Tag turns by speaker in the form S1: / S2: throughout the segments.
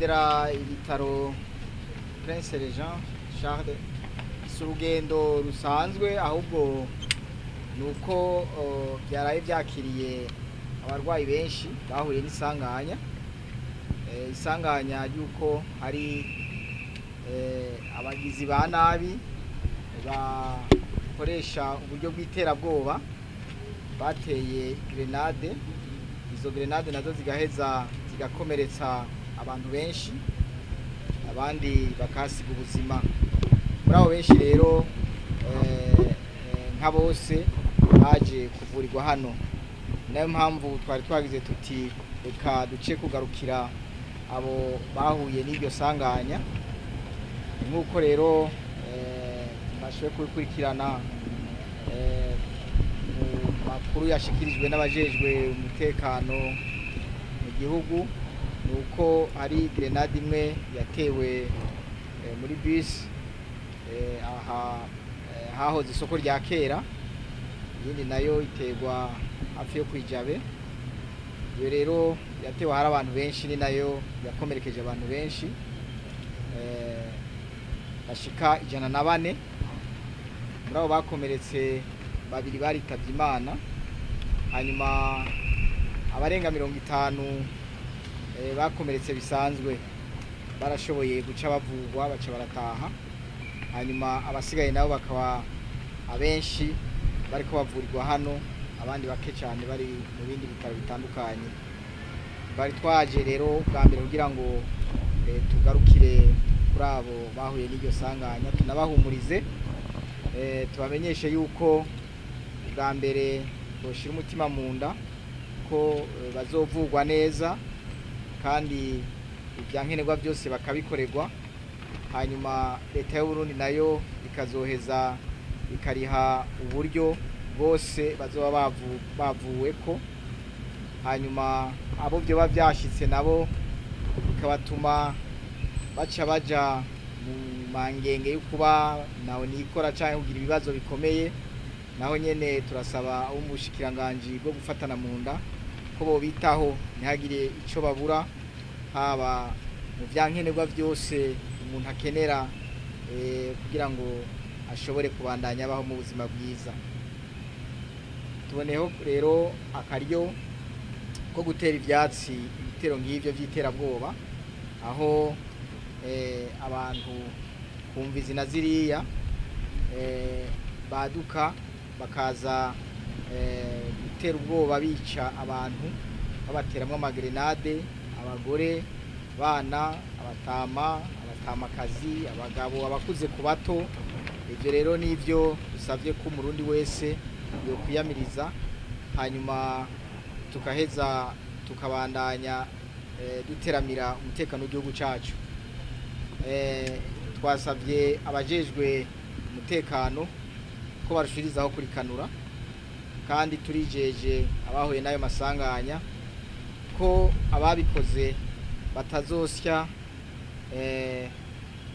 S1: Kugendera ibitaro Prince Régent Charles si urugendo rusanzwe, ahubwo nuko byaraye byakiriye abarwayi benshi bahuye n'isanganya, isanganya ry'uko hari abagizi ba nabi bakoresha uburyo bw'iterabwoba bateye grenade. Izo grenade nazo zigaheza zigakomeretsa abantu benshi, abandi bakasiga ubuzima. Muri abo benshi rero nka bose baje kuvurirwa hano. Nayo mpamvu twari twagize tuti reka duce kugarukira abo bahuye n'iryo sanganya. Nk'uko rero bashoboye kubikurikirana mu makuru yashikirijwe n'abajejwe umutekano mu gihugu, nuko hari grenade imwe yatewe muri bus aha hahoze isoko rya kera, iyindi nayo iterwa hafi yo kwijabe. Iyo rero yatewe hari abantu benshi, ni nayo yakomerekeje abantu benshi bashika 104. Muri abo bakomeretse babiri baritavye Imana, hanyuma abarenga 50 bakomeretse bisanzwe barashoboye guca bavugwa baca barataha, hanyuma abasigaye nabo bakaba abenshi bariko bavurirwa hano, abandi bake cyane bari mu bindi bitaro bitandukanye. Bari twaje rero bwa mbere kugira ngo tugarukire kuri abo bahuye n'iryo sanganya, tunabahumurize, tubamenyeshe yuko bwa mbere boshira umutima mu nda ko bazovugwa neza kandi ibyankenerwa byose bakabikorerwa, hanyuma leta y'u Burundi nayo ikazoheza ikariha uburyo bwose bazoba bavuweko, hanyuma abo byo bavyashitse nabo bikabatuma baca baja mu mangenge yo kuba nawe nikora canke kugira ibibazo bikomeye. Naho nyene turasaba umushikiranganji bwo gufatana mu nda ko bobitaho ntihagire ico babura, haba mu vyankenerwa vyose umuntu akenera kugira ngo ashobore kubandanya abaho mu buzima bwiza. Tuboneho rero akaryo ko gutera ivyatsi ibitero nk'ivyo vy'iterabwoba, aho abantu kumva izina ziriya baduka bakaza gutera ubwoba bica abantu, babateramwo amagrenade, abagore, abana, abatama, abatamakazi, abagabo, abakuze ku bato. Ivyo rero nivyo dusavye ko umurundi wese yokwiyamiriza, hanyuma tukaheza tukabandanya duteramira umutekano w'igihugu cacu. Twasavye abajejwe umutekano ko barushirizaho kurikanura, kandi turijeje abahuye n'ayo masanganya ko ababikoze batazosya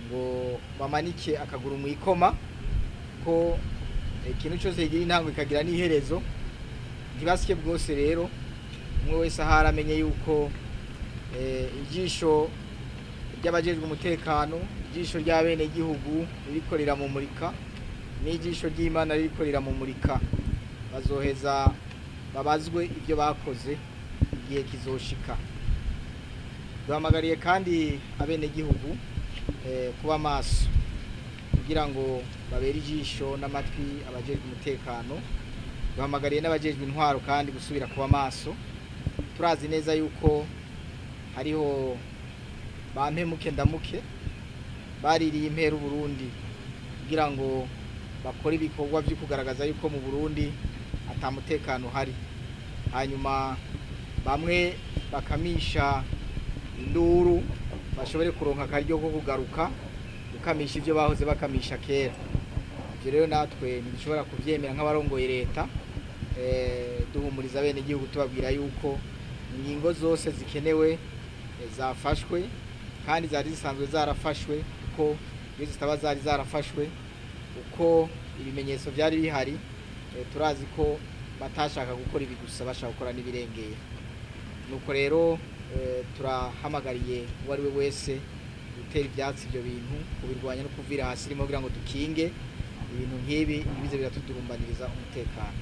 S1: ngo bamanike akaguru mu ikoma, ko ikintu cyose kigira intango ikagira n'iherezo. Ntibasye bwose rero, umwe wese ahari amenye yuko ijisho ry'abajejwe umutekano, ijisho ry'abenegihugu ririko riramumurika, n'ijisho ry'Imana ririko riramumurika. Bazoheza babazwe ibyo bakoze igihe kizoshika. Duhamagariye kandi abenegihugu kuba maso kugira ngo babere ijisho n'amatwi abajejwe umutekano. Duhamagariye n'abajejwe intwaro kandi gusubira kuba maso. Turazi neza yuko hariho ba mpemuke ndamuke baririye impera Burundi kugira ngo bakore ibikorwa byo kugaragaza yuko mu Burundi ata mutekano hari, hanyuma bamwe bakamisha induru bashobore kuronka akaryo ko kugaruka gukamisha ivyo bahoze bakamisha kera. Ivyo rero natwe ntidushobora kuvyemera nk'abarongoye leta. Duhumuriza bene igihugu tubabwira yuko ingingo zose zikenewe zafashwe, kandi zari zisanzwe zarafashwe, kuko iyo zitaba zari zarafashwe uko ibimenyetso vyari bihari, turazi ko batashaka gukora ibi gusa, bashaka gukora n'ibirengeye. Nuko rero Turahamagariye uwo ari we wese gutera ivyatsi ivyo bintu, kubirwanya no kuvira hasi rimwe, kugira ngo dukinge ibintu nk'ibi ntibize biratudurumbaniriza umutekano.